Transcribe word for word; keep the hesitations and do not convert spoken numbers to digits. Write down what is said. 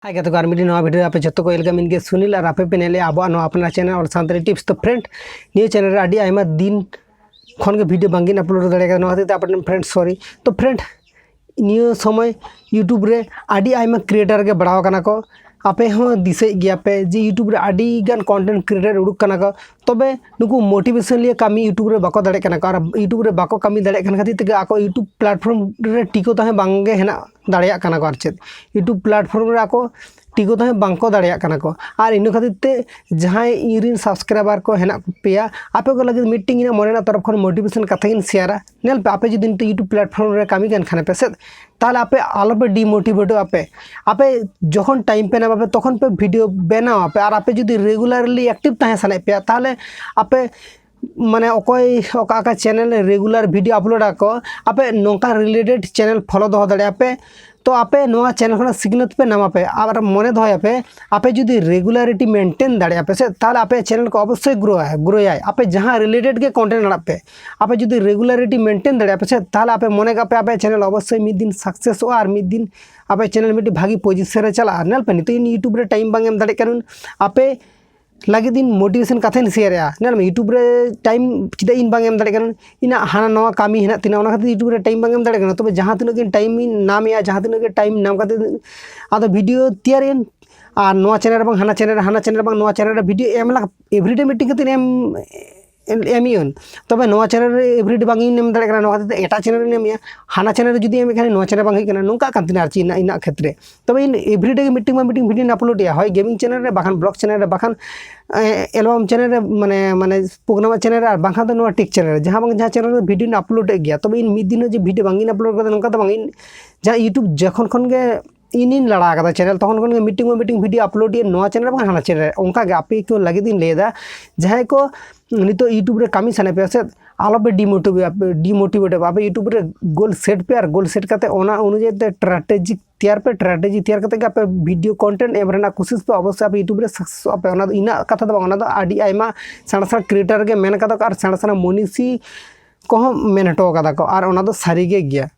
ᱦᱟᱭ ᱜᱟᱛᱮ ᱠᱚ, ᱟᱨ ᱢᱤᱫᱴᱤᱡ ᱱᱚᱣᱟ ᱵᱷᱤᱰᱤᱭᱳ ᱨᱮ ᱟᱯᱮ ᱡᱚᱛᱚ ᱠᱚ ᱣᱮᱞᱠᱟᱢ᱾ ᱤᱧ ᱜᱮ ᱥᱩᱱᱤᱞ, ᱟᱨ ᱟᱯᱮ ᱯᱮ ᱧᱮᱞᱮᱫᱼᱟ ᱟᱵᱚᱣᱟᱜ ᱱᱚᱣᱟ ᱟᱯᱱᱟᱨ ᱪᱮᱱᱮᱞ ᱚᱞ ᱥᱟᱱᱛᱟᱲᱤ ᱴᱤᱯᱥ᱾ ᱛᱚ ᱯᱷᱨᱮᱱᱰ, ᱱᱤᱭᱟᱹ ᱪᱮᱱᱮᱞ ᱨᱮ ᱟᱹᱰᱤ ᱟᱭᱢᱟ ᱫᱤᱱ ᱠᱷᱚᱱ ᱜᱮ ᱵᱷᱤᱰᱤᱭᱳ ᱵᱟᱝ ᱜᱤᱧ ᱟᱯᱞᱳᱰ ᱫᱟᱲᱮ ᱠᱟᱫᱟ, ᱱᱚᱣᱟ ᱠᱷᱟᱹᱛᱤᱨ ᱛᱮ ᱟᱯᱮ ᱴᱷᱮᱱ ᱯᱷᱨᱮᱱᱰ ᱥᱚᱨᱤ᱾ ᱛᱚ ᱯᱷᱨᱮᱱᱰ, ᱱᱤᱭᱟᱹ ᱥᱚᱢᱚᱭ ᱭᱩᱴᱩᱵᱽ ᱨᱮ ᱟᱹᱰᱤ ᱟᱭᱢᱟ ᱠᱨᱤᱭᱮᱴᱟᱨ ᱜᱮ ᱵᱟᱲᱟᱣ ᱠᱟᱱᱟ ᱠᱚ᱾ ᱟᱯᱮ ᱦᱚᱸ ᱫᱤᱥᱟᱹᱭᱮᱫ ᱜᱮᱭᱟ ᱯᱮ ᱡᱮ ᱭᱩᱴᱩᱵᱽ ᱨᱮ ᱟᱹᱰᱤ ᱜᱟᱱ ᱠᱚᱱᱴᱮᱱᱴ ᱠᱨᱤᱭᱮᱴᱟᱨ ᱩᱰᱩᱠ ᱠᱟᱱᱟ ᱠᱚ᱾ ᱛᱚᱵᱮ ᱱᱩᱠᱩ ᱢᱳᱴᱤᱵᱷᱮᱥᱚᱱ ᱞᱤᱭᱟᱹ ᱠᱟᱹᱢᱤ ᱭᱩᱴᱩᱵᱽ ᱨᱮ ᱵᱟᱠᱚ ᱫᱟᱲᱮᱭᱟᱜ ᱠᱟᱱᱟ ᱠᱚ, ᱟᱨ ᱭᱩᱴᱩᱵᱽ ᱨᱮ ᱵᱟᱠᱚ ᱠᱟᱹᱢᱤ ᱫᱟᱲᱮᱭᱟᱜ ᱠᱟᱱ ᱠᱷᱟᱹᱛᱤᱨ ᱛᱮᱜᱮ ᱟᱠᱚ ᱭᱩᱴᱩᱵᱽ ᱯᱞᱟᱴᱯᱷᱚᱨᱢ ᱨᱮ ᱴᱤᱠᱟᱹᱣ ᱛᱟᱦᱮᱸ ᱵᱟᱝ ᱜᱮ ᱦᱮᱱᱟᱜ ᱫᱟᱲᱮᱭᱟᱜ ᱠᱟᱱᱟ ᱠᱚ᱾ ᱟᱨ ᱪᱮᱫ ᱭᱩᱴᱩᱵᱽ ᱯᱞᱟᱴᱯᱷᱚᱨᱢ ᱨᱮ ᱟᱠᱚ ᱴᱤᱠᱟᱹᱣ ᱛᱟᱦᱮᱸ ᱵᱟᱝ ᱠᱚ ᱫᱟᱲᱮᱭᱟᱜ ᱠᱟᱱᱟ ᱠᱚ᱾ ᱟᱨ ᱤᱱᱟᱹ ᱠᱷᱟᱹᱛᱤᱨ ᱛᱮ ᱡᱟᱦᱟᱸᱭ ᱤᱧ ᱨᱮᱱ ᱥᱟᱵᱥᱠᱨᱟᱭᱵᱟᱨ ᱠᱚ ᱦᱮᱱᱟᱜ ᱯᱮᱭᱟ, ᱟᱯᱮ ᱠᱚ ᱞᱟᱹᱜᱤᱫ ᱢᱤᱫᱴᱮᱱ ᱤᱧᱟᱹᱜ ᱢᱚᱱᱮ ᱨᱮᱱᱟᱜ ᱛᱚᱨᱚᱯ ᱠᱷᱚᱱ ᱢᱳᱴᱤᱵᱷᱮᱥᱚᱱ ᱠᱟᱛᱷᱟ ᱜᱤᱧ ᱥᱮᱭᱟᱨᱟ᱾ ᱧᱮᱞ ᱯᱮ, ᱟᱯᱮ ᱡᱩᱫᱤ ᱱᱤᱛᱚᱜ ᱭᱩᱴᱩᱵᱽ ᱯᱞᱟᱴᱯᱷᱚᱨᱢ ᱨᱮ ᱠᱟᱹᱢᱤ ᱠᱟᱱ ᱠᱷᱟᱱ ᱯᱮ ᱥᱮ, ᱛᱟᱦᱚᱞᱮ ᱟᱯᱮ ᱟᱞᱚᱯᱮ ᱰᱤᱢᱳᱴᱤᱵᱷᱮᱴᱚᱜᱼᱟ ᱯᱮ᱾ ᱟᱯᱮ ᱡᱚᱠᱷᱚᱱ ᱴᱟᱭᱤᱢ ᱯᱮ ᱧᱟᱢᱟ ᱯᱮ, ᱛᱚᱠᱷᱚᱱ ᱯᱮ ᱵᱷᱤᱰᱤᱭᱳ ᱵᱮᱱᱟᱣᱟ ᱯᱮ᱾ ᱟᱨ ᱟᱯᱮ ᱡᱩᱫᱤ ᱨᱮᱜᱩᱞᱟᱨᱞᱤ ᱮᱠᱴᱤᱵᱷ ᱛᱟᱦᱮᱸ ᱥᱟᱱᱟᱭᱮᱫ ᱯᱮᱭᱟ, ᱛᱟᱦᱚᱞᱮ ᱟᱯᱮ ᱢᱟᱱᱮ ᱚᱠᱚᱭ ᱚᱠᱟ ᱚᱠᱟ ᱪᱮᱱᱮᱞ ᱨᱮ ᱨᱮᱜᱩᱞᱟᱨ ᱵᱷᱤᱰᱤᱭᱳ ᱟᱯᱞᱳᱰ ᱟᱠᱚ, ᱟᱯᱮ ᱱᱚᱝᱠᱟ ᱨᱤᱞᱮᱴᱮᱰ ᱪᱮᱱᱮᱞ ᱯᱷᱚᱞᱳ ᱫᱚᱦᱚ ᱫᱟᱲᱮᱭᱟᱜᱼᱟ ᱯᱮ᱾ ᱛᱚ ᱟᱯᱮ ᱱᱚᱣᱟ ᱪᱮᱱᱮᱞ ᱠᱷᱚᱱᱟᱜ ᱥᱤᱠᱷᱱᱟᱹᱛ ᱯᱮ ᱧᱟᱢᱟ ᱯᱮ᱾ ᱟᱨ ᱢᱚᱱᱮ ᱫᱚᱦᱚᱭᱟᱯᱮ, ᱟᱯᱮ ᱡᱩᱫᱤ ᱨᱮᱜᱩᱞᱟᱨᱤᱴᱤ ᱢᱮᱱᱴᱮᱱ ᱫᱟᱲᱮᱭᱟᱜᱼᱟ ᱯᱮ ᱥᱮ, ᱛᱟᱦᱚᱞᱮ ᱟᱯᱮᱭᱟᱜ ᱪᱮᱱᱮᱞ ᱠᱚ ᱚᱵᱚᱥᱥᱳᱭ ᱜᱨᱳ ᱜᱨᱳᱭᱟᱭ᱾ ᱟᱯᱮ ᱡᱟᱦᱟᱸ ᱨᱤᱞᱮᱴᱮᱰ ᱜᱮ ᱠᱚᱱᱴᱮᱱᱴ ᱟᱲᱟᱜ ᱯᱮ, ᱟᱯᱮ ᱡᱩᱫᱤ ᱨᱮᱜᱩᱞᱟᱨᱤᱴᱤ ᱢᱮᱱᱴᱮᱱ ᱫᱟᱲᱮᱭᱟᱜᱼᱟ ᱯᱮ ᱥᱮ, ᱛᱟᱦᱚᱞᱮ ᱟᱯᱮ ᱢᱚᱱᱮ ᱠᱟᱜ ᱯᱮ, ᱟᱯᱮᱭᱟᱜ ᱪᱮᱱᱮᱞ ᱚᱵᱚᱥᱥᱳᱭ ᱢᱤᱫ ᱫᱤᱱ ᱥᱟᱠᱥᱮᱥᱚᱜᱼᱟ ᱟᱨ ᱢᱤᱫ ᱫᱤᱱ ᱟᱯᱮᱭᱟᱜ ᱪᱮᱱᱮᱞ ᱢᱤᱫᱴᱤᱡ ᱵᱷᱟᱹᱜᱤ ᱯᱚᱡᱤᱥᱚᱱ ᱨᱮ ᱪᱟᱞᱟᱜᱼᱟ᱾ ᱧᱮᱞ ᱯᱮ, ᱱᱤᱛᱚᱜ ᱤᱧ ᱭᱩᱴᱩᱵᱽ ᱨᱮ ᱴᱟᱭᱤᱢ ᱵᱟᱝ ᱮᱢ ᱫᱟᱲᱮᱭᱟᱜ ᱠᱟᱱᱟ, ᱟᱯᱮ ᱞᱟᱹᱜᱤᱫ ᱤᱧ ᱢᱳᱴᱤᱵᱷᱮᱥᱚᱱ ᱠᱟᱛᱷᱟᱧ ᱥᱮᱭᱟᱨᱮᱜᱼᱟ᱾ ᱧᱮᱞ ᱢᱮ, ᱭᱩᱴᱩᱵᱽ ᱨᱮ ᱴᱟᱭᱤᱢ ᱪᱮᱫᱟᱜ ᱤᱧ ᱵᱟᱝ ᱮᱢ ᱫᱟᱲᱮᱭᱟᱜ ᱠᱟᱱᱟ, ᱤᱧᱟᱹᱜ ᱦᱟᱱᱟ ᱱᱟᱣᱟ ᱠᱟᱹᱢᱤ ᱦᱮᱱᱟᱜ ᱛᱤᱧᱟᱹ, ᱚᱱᱟ ᱠᱷᱟᱹᱛᱤᱨ ᱭᱩᱴᱩᱵᱽ ᱨᱮ ᱴᱟᱭᱤᱢ ᱵᱟᱝ ᱮᱢ ᱫᱟᱲᱮᱭᱟᱜ ᱠᱟᱱᱟ᱾ ᱛᱚᱵᱮ ᱡᱟᱦᱟᱸ ᱛᱤᱱᱟᱹᱜ ᱜᱮ ᱴᱟᱭᱤᱢ ᱤᱧ ᱧᱟᱢᱮᱜᱼᱟ, ᱡᱟᱦᱟᱸ ᱛᱤᱱᱟᱹᱜ ᱜᱮ ᱴᱟᱭᱤᱢ ᱧᱟᱢ ᱠᱟᱛᱮ ᱟᱫᱚ ᱵᱷᱤᱰᱤᱭᱳ ᱛᱮᱭᱟᱨᱮᱜᱼᱟᱹᱧ, ᱟᱨ ᱱᱚᱣᱟ ᱪᱮᱱᱮᱞ ᱨᱮ ᱵᱟᱝ ᱦᱟᱱᱟ ᱪᱮᱱᱮᱞ ᱨᱮ, ᱦᱟᱱᱟ ᱪᱮᱱᱮᱞ ᱨᱮ ᱵᱟᱝ ᱱᱚᱣᱟ ᱪᱮᱱᱮᱞ ᱨᱮ ᱵᱷᱤᱰᱤᱭᱳ ᱮᱢ ᱞᱟᱜ-, ᱮᱵᱷᱨᱤᱰᱮ ᱢᱤᱫᱴᱤᱡ ᱠᱟᱛᱮ ᱮᱢ ᱮᱢᱤᱭᱟᱹᱧ᱾ ᱛᱚᱵᱮ ᱱᱚᱣᱟ ᱪᱮᱱᱮᱞ ᱨᱮ ᱮᱵᱷᱨᱤᱰᱮ ᱵᱟᱝ ᱤᱧ ᱮᱢ ᱫᱟᱲᱮᱭᱟᱜ ᱠᱟᱱᱟ, ᱱᱚᱣᱟ ᱠᱷᱟᱹᱛᱤᱨ ᱛᱮ ᱮᱴᱟᱜ ᱪᱮᱱᱮᱞ ᱨᱮᱧ ᱮᱢᱮᱭᱟ, ᱦᱟᱱᱟ ᱪᱮᱱᱮᱞ ᱨᱮ ᱡᱩᱫᱤ ᱮᱢᱮᱫ ᱠᱷᱟᱱ ᱱᱚᱣᱟ ᱪᱮᱱᱮᱞ ᱵᱟᱝ ᱦᱩᱭᱩᱜ ᱠᱟᱱᱟ, ᱱᱚᱝᱠᱟᱜ ᱠᱟᱱ ᱛᱤᱧᱟ ᱟᱨ ᱪᱮᱫ ᱤᱧᱟᱹᱜ, ᱤᱧᱟᱹᱜ ᱠᱷᱮᱛᱨᱮ᱾ ᱛᱚᱵᱮ ᱤᱧ ᱮᱵᱷᱨᱤᱰᱮ ᱜᱮ ᱢᱤᱫᱴᱤᱡ ᱵᱟᱝ ᱢᱤᱫᱴᱤᱡ ᱵᱷᱤᱰᱤᱭᱳᱧ ᱟᱯᱞᱳᱰᱮᱜᱼᱟ, ᱦᱳᱭ ᱜᱮᱢᱤᱝ ᱪᱮᱱᱮᱞ ᱨᱮ, ᱵᱟᱠᱷᱟᱱ ᱵᱞᱚᱜ ᱪᱮᱱᱮᱞ ᱨᱮ, ᱵᱟᱠᱷᱟᱱ ᱮᱞᱵᱟᱢ ᱪᱮᱱᱮᱞ ᱨᱮ, ᱢᱟᱱᱮ ᱢᱟᱱᱮ ᱯᱨᱳᱜᱨᱟᱢ ᱪᱮᱱᱮᱞ ᱨᱮ, ᱟᱨ ᱵᱟᱝᱠᱷᱟᱱ ᱫᱚ ᱱᱚᱣᱟ ᱴᱮᱠ ᱪᱮᱱᱮᱞ ᱨᱮ, ᱡᱟᱦᱟᱸ ᱵᱟᱝ ᱡᱟᱦᱟᱸ ᱪᱮᱱᱮᱞ ᱨᱮ ᱵᱷᱤᱰᱤᱭᱳᱧ ᱟᱯᱞᱳᱰᱮᱫ ᱜᱮᱭᱟ᱾ ᱛᱚᱵᱮ ᱤᱧ ᱢᱤᱫ ᱫᱤᱱ ᱦᱚᱸ ᱡᱮ ᱵᱷᱤᱰᱤᱭᱳ ᱵᱟᱝ ᱤᱧ ᱟᱯᱞᱳᱰ ᱠᱟᱫᱟ, ᱱᱚᱝᱠᱟ ᱫᱚ ᱵᱟᱝ᱾ ᱤᱧ ᱡᱟᱦᱟᱸ ᱭᱩᱴᱩᱵᱽ ᱡᱚᱠᱷᱚᱱ ᱠᱷᱚᱱ ᱜᱮ ᱤᱧᱤᱧ ᱞᱟᱲᱟ ᱟᱠᱟᱫᱟ ᱪᱮᱱᱮᱞ, ᱛᱚᱠᱷᱚᱱ ᱠᱷᱚᱱ ᱜᱮ ᱢᱤᱫᱴᱤᱡ ᱵᱟᱝ ᱢᱤᱫᱴᱤᱡ ᱵᱷᱤᱰᱤᱭᱳ ᱟᱯᱞᱳᱰ ᱤᱧ ᱱᱚᱣᱟ ᱪᱮᱱᱮᱞ ᱨᱮ ᱵᱟᱝ ᱦᱟᱱᱟ ᱪᱮᱱᱮᱞ ᱨᱮ᱾ ᱚᱱᱠᱟ ᱜᱮ ᱟᱯᱮ ᱠᱚ ᱞᱟᱹᱜᱤᱫ ᱤᱧ ᱞᱟᱹᱭᱮᱫᱟ, ᱡᱟᱦᱟᱸᱭ ᱠᱚ ᱱᱤᱛᱚᱜ ᱭᱩᱴᱩᱵᱽ ᱨᱮ ᱠᱟᱹᱢᱤ ᱥᱟᱱᱟᱭᱮᱫ ᱯᱮᱭᱟ ᱥᱮ, ᱟᱞᱚᱯᱮ ᱰᱤᱢᱳᱴᱤᱵᱷᱮᱴ, ᱰᱤᱢᱳᱴᱤᱵᱷᱮᱴᱚᱜᱼᱟ᱾ ᱟᱯᱮ ᱭᱩᱴᱩᱵᱽ ᱨᱮ ᱜᱳᱞ ᱥᱮᱴ ᱯᱮ, ᱟᱨ ᱜᱳᱞ ᱥᱮᱴ ᱠᱟᱛᱮ ᱚᱱᱟ ᱚᱱᱩᱡᱟᱭᱤ ᱛᱮ ᱥᱴᱨᱟᱴᱮᱡᱤ ᱛᱮᱭᱟᱨ ᱯᱮ᱾ ᱥᱴᱨᱟᱴᱮᱡᱤ ᱛᱮᱭᱟᱨ ᱠᱟᱛᱮ ᱜᱮ ᱟᱯᱮ ᱵᱷᱤᱰᱤᱭᱳ ᱠᱚᱱᱴᱮᱱᱴ ᱮᱢ ᱨᱮᱱᱟᱜ ᱠᱩᱥᱤᱥ ᱯᱮ᱾ ᱚᱵᱚᱥᱥᱳᱭ ᱟᱯᱮ ᱭᱩᱴᱩᱵᱽ ᱨᱮ ᱥᱟᱠᱥᱮᱥᱚᱜᱼᱟ ᱯᱮ᱾ ᱚᱱᱟ ᱫᱚ ᱤᱧᱟᱹᱜ ᱠᱟᱛᱷᱟ ᱫᱚ ᱵᱟᱝ, ᱚᱱᱟ ᱫᱚ ᱟᱹᱰᱤ ᱟᱭᱢᱟ ᱥᱮᱬᱟ ᱥᱮᱬᱟ ᱠᱨᱤᱭᱮᱴᱟᱨ ᱜᱮ ᱢᱮᱱ ᱠᱟᱫᱟ ᱠᱚ, ᱟᱨ ᱥᱮᱬᱟ ᱥᱮᱬᱟ ᱢᱚᱱᱤᱥᱤ ᱠᱚᱦᱚᱸ ᱢᱮᱱ ᱦᱚᱴᱚ ᱠᱟᱫᱟ ᱠᱚ, ᱟᱨ ᱚᱱᱟ ᱫᱚ ᱥᱟᱹᱨᱤ ᱜᱮ ᱜᱮᱭᱟ᱾